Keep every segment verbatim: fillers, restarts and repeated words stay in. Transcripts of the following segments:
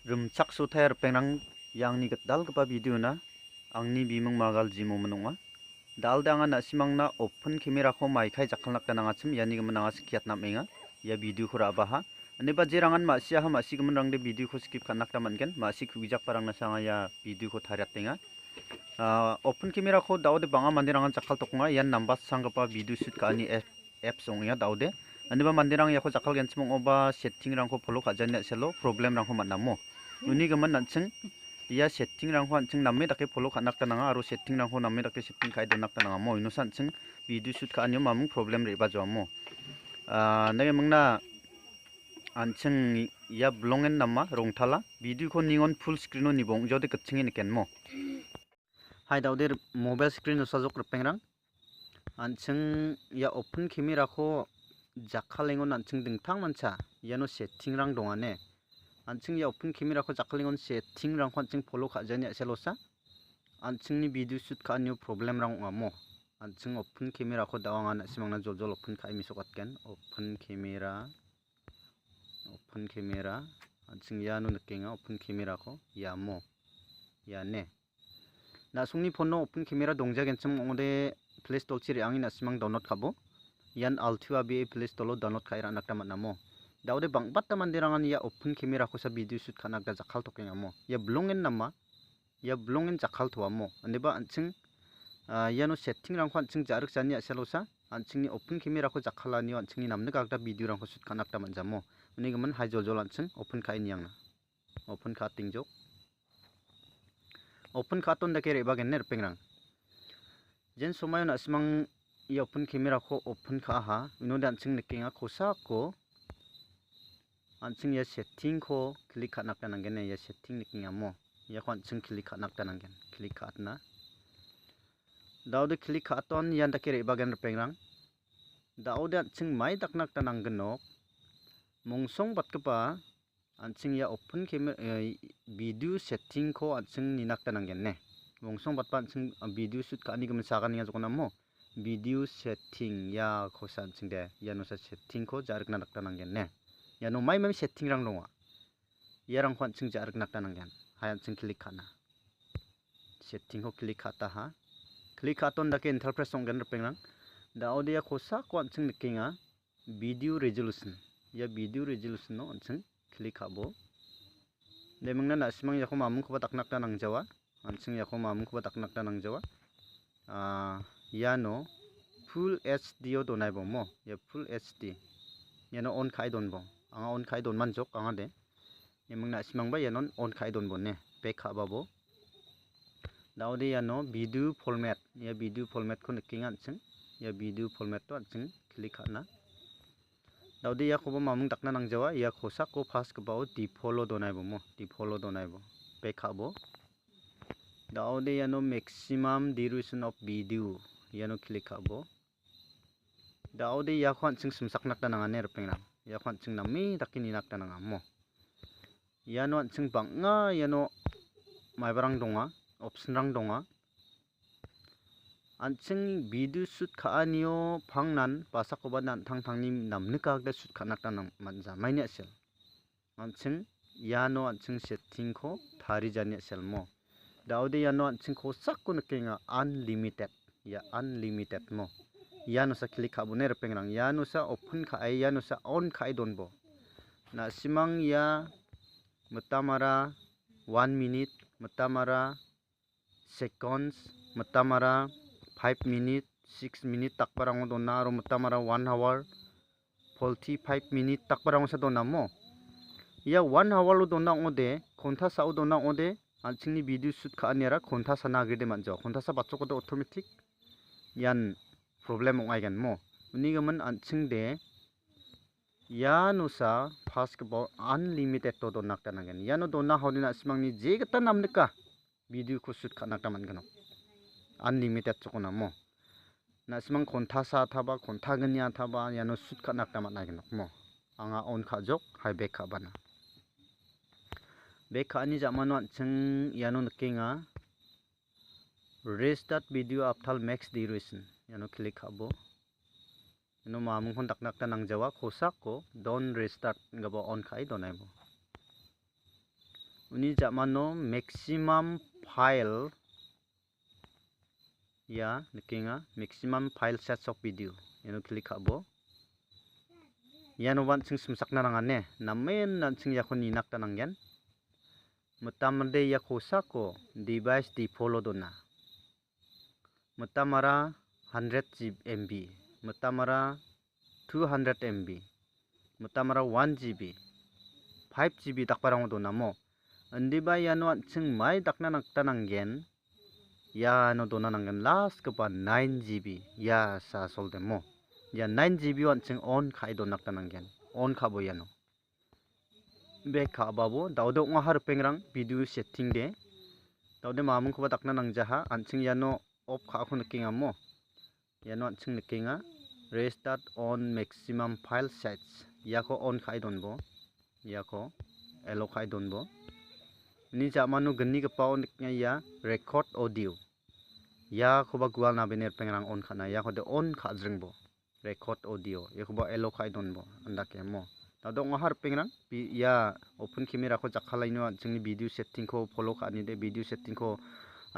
Rimchaksotai ripengrang, ia angni gitalgipa video-na angni bimung Magal Jimomin ong·a. Dal·de anga na·simangna open camera-ko maikai jakkalna gita nangachim, iani gimin anga skiatna am·enga. Ia video-ko ra·baha. Ineba jerangan ma·siaha ma·sigiminrangde video-ko skip ka·na gita man·gen. Ma·si ku·gijakparangna sanga ia video-ko tariatenga. Ah, open camera-ko da·ode bang·a manderangan jakkaltokenga. Ian nambasanggipa video shoot ka·ani app-, apps ong·enga da·ode. Ineba manderang iako jakkalgenchim ong·oba setting-rangko follow ka·jani a·selo problem-rangko man·amo. Uni gimin an·ching ia setting-rangko an·ching name dake follow ka·na gita nanga aro setting-rangko name dake setting ka·e dona gita nangamo. Inosa an·ching video shoot ka·anio mamung problem re·bajoamo. Ah, nage mingna an·ching ia bilongen nama rongtala. Video-ko ningon full screen-o nibo ong·jode gitchinge nikenmo. Hai da·ode r-, mobile screen-osa jok ripengrang. An·ching ia open camera-ko jakkalengon an·ching dingtangmancha iano setting-rang dongane. An·ching ia open camera-ko jakkalengon setting-rangko an·ching follow ka·jani a·selosa. An·chingni video shoot ka·anio problem-rang ong·amo. An·ching open camera-ko da·o anga na·simangna joljol open ka·e mesokatgen. Open camera, open camera. An·ching iano nikenga open camera-ko. Iamo. Iane. Na·songni phone-o open camera dongjagenchim ong·ode Play Store-chi re·ange na·simang download ka·bo. Ian Altua B A Play Store-o download ka·e ra·na gita man·amo. Da·ode bang·bata manderangan ia open camera-kosa video shoot ka·na gita jakkaltokengamo. Ia bilongen nama, ia bilongen jakkaltoamo. Ineba an·ching, ah, iano setting-rangko an·ching ja·rikjani a·selosa, an·chingni open camera-ko jakkalanio an·chingni namnika gita video-rangko shoot ka·na gita man·jamo. Uni gimin hai joljol an·ching open ka·e niangna. Open ka·atengjok. Open ka·aton dake re·bagenne ripengrang. Jen somaio na·simang ia open camera-ko open ka·aha. Unode an·ching nikenga kosako an·ching ia setting-ko click ka·na gita nanggen, ia setting nikengamo. Iako an·ching click ka·na gita nanggen. Click ka·atna. Da·ode click ka·aton ian dake re·bagen ripengrang. Da·ode an·ching mai dakna gita nanggnok. Mongsongbatgipa an·ching ia open camera, eh, video setting-ko an·ching nina gita nanggen ne. Mongsongbatba an·ching, ah, video shoot ka·ani gimin saganenga jokonamo. Video setting iakosa an·ching de, ianosa setting-ko ja·rikna gita nanggen ne. Iano mai mai setting-rang donga. Iarangko an·ching ja·rikna gita nanggen. Hai an·ching click ka·na. Setting-ko click ka·ataha. Click ka·aton dake interface ong·gen ripengrang. Da·ode ia kosako an·ching nikenga. Video resolution. Ia video resolution-o an·ching click ka·bo. Demingna na·simang iako mamungkoba dakna gita nangjawa. An·ching iako mamungkoba dakna gita nangjawa. Ah, iano full H D-o donaibo mo. Ia full H D. Iano on ka·e donbo. Anga on ka·e donmanjok anga de. Demingna na·simangba ianon on ka·e donbo ne. Back ka·babo. Da·ode iano video format, ia video format-ko nikenga an·ching. Ia video format-o an·ching click ka·na. Da·ode iakoba mamung dakna nangjawa, ia kosako pass gipao default-o donaibo mo, default-o donaibo. Back ka·bo. Da·ode iano maximum duration of video, iano click ka·bo. Da·ode iako an·ching simsakna gita nangane ripengrang. Iako an·ching name dake nina gita nanga mo. Iano an·ching bang·a iano maibarang donga, option-rang donga. An·ching video shoot ka·anio pangnan basakoba an·tangtangni namnika gita shoot ka·na gita nang-, man-, jamaini a·sel. An·ching iano an·ching setting-ko tarijani a·selmo. Da·ode iano an·ching kosako nikenga unlimited. Ia unlimited mo. Ianosa click ka·bone ripengrang. Ianosa open ka·e, ianosa on ka·e donbo. Na·simang ia mitamara one minute, mitamara seconds, mitamara five minute, six minute dakbarango dona aro mitamara one hour, forty-five minute dakbarangosa donamo. Ia one hour-o dona ong·ode, kontasao dona ong·ode, an·chingni video shoot ka·aniara kontasana agrede man·jawa. Kontasa batchokode automatic ian problem ong·aigenmo. Uni gimin an·chingde ianosa pass gipao unlimited-o dona gita nanggen. Iano dona hode na·simangni jegita namnika video-ko shoot ka·na gita man·gnok. Unlimited jokonamo. Na·simang kontasa athaba, kontagni athaba iano shoot ka·na gita man·a gnokmo. Anga on ka·jok, hai back ka·bana. Back ka·ani ja·mano an·ching iano nikenga. Restart video after max duration. Iano click ka·bo. Iano mamungkon dakna gita nangjawa, kosako don restart ingaba on ka·e donaibo. Uni ja·mano maximum file, ia nikenga, maximum file sets of video. Iano klik ka·bo. Iano an·ching simsakna nangane, namen an·ching iako nina gita nanggen. Mitamde ia kosako device default-o dona. Mitamara hundred M B, mitamara two hundred M B, mitamara one G B, five G B dakbarango donamo. Indiba iano an·ching mai dakna nangta nanggen, iano dona nanggen lastgipa nine G B, ia sa soldemo. Ia nine G B-o an·ching on ka·e dona gita nanggen. On ka·bo iano. Bek ka·babo, daode ong·aha ripengrang video setting de. Daode mamingkoba dakna nangjaha, an·ching iano off ka·ako nikengamo. Iano an·ching nikenga, restart on maximum file size. Iako on ka·e donbo. Iako allow ka·e donbo. Uni ja·mano gnigipao nikenga ia record audio. Iakoba gual nabene ripengrang on ka·na, iakode on ka·jringbo. Record audio, iakoba allow ka·e donbo, andake mo. Daode ong·aha ripengrang, bi-, ia open camera-ko jakkalaino an·chingni video setting-ko follow ka·anide, video setting-ko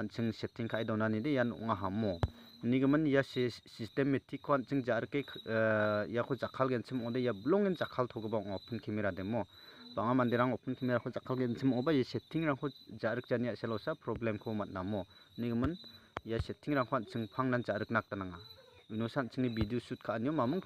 an·ching setting ka·e donanide, ian ong·aha mo. Unigimin ia si-, systematic-ko an·ching ja·rike, eh, iako jakkalgenchim ong·ode, ia bilongen jakkaltogipa ong·a open camera demo. Bang·a manderang open camera-ko jakkalgenchim ong·oba, ia setting-rangko ja·rikjani a·selosa problem-ko man·amo. Unigimin ia setting-rangko an·ching pangnan ja·rikna gita nanga. Unosa an·chingni video shoot ka·anio mamung